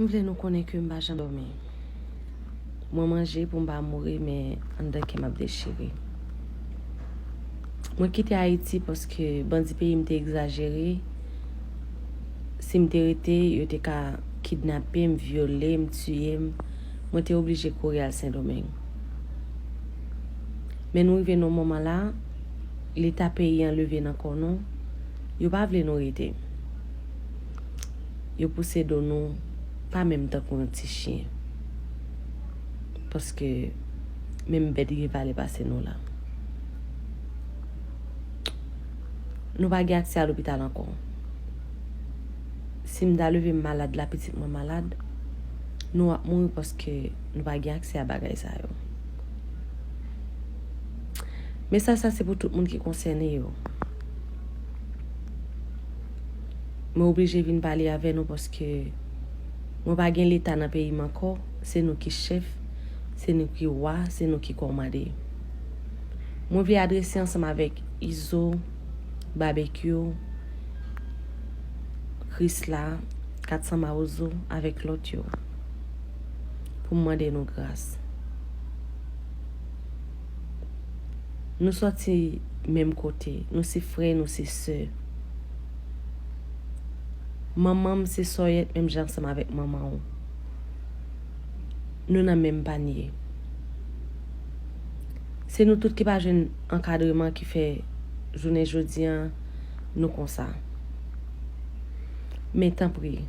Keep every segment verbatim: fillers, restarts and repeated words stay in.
M vle nou konnen ke m pa janm dòmi. Mwen manje pou m pa mouri, men anndan kè m ap dechire. Mwen kite Ayiti paske bandi peyi m te egzajere. Si m te rete, yo te ka kidnape m, vyole m, tiye m. Mwen te oblije kouri al Sendomeng. Men nou rive nan moman la, Leta peyi an leve nan kò nou. Yo pa vle nou rete. Yo pouse do nou pa menm tankou yon ti chen. Paske menm bèt gen valè pase nou la. Nou pa gen aksè a lopital ankò. Si m ta leve m malad la, pitit mwen malad, nou ap mouri paske nou pa gen aksè a bagay sa yo. Mesaj sa se pou tout moun ki konsène yo. Mwen oblije vin pale avè nou paske mwen pa gen Leta nan peyi m ankò. Se nou ki chèf, se nou ki wa, se nou ki kòmande. Mwen vle adrese ansanm avèk Izo, Babekyou, Krisla, Kat San Mawozo avèk lòt yo pou m mande nou gras. Nou sòti menm kote, nou se frè, nou se sè. Manman m se Sòyèt menm jan ansanm avèk manman w. Nou nan menm panye. Se nou tout ki pa jwenn ankadreman ki fè jounen jodi an nou konsa. Men tanpri,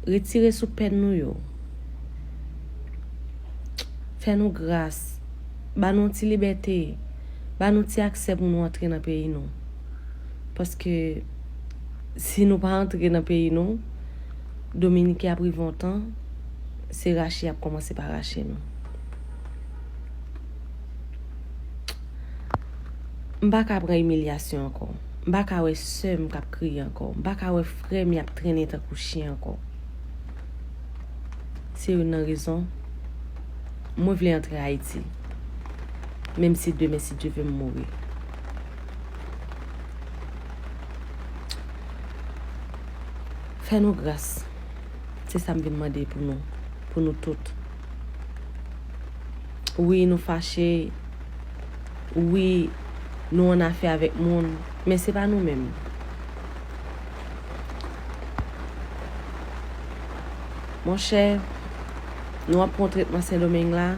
retire sou pèn nou yo. Fè nou gras. Ba nou yon ti libète. Ba nou ti aksè pou nou antre nan peyi nou. Paske si nou pa antre nan peyi nou, Dominiken ap rive yon tan, se rache y ap kòmanse pa rache nou. M pa ka pran imilyasyon ankò. M pa ka wè sè m k ap kriye ankò. M pa ka wè frè m y ap trennen tankou chen ankò. Se youn nan rezon mwen vle antre Ayiti. Menm si demen, si Dye vle, m mouri. Fè nou gras. Se sa m vin mande pou nou, pou nou tout. Wi, nou fache. Wi, nou an afè avèk moun, men se pa nou menm. Monchè, nou ap pran tretman Sendomeng la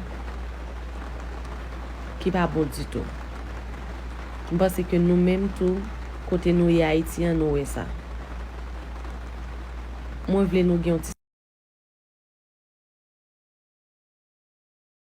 ki pa bon ditou. M panse ke nou menm tou, kote nou ye Ayiti an, nou wè sa. Mwen vle nou gen yon ti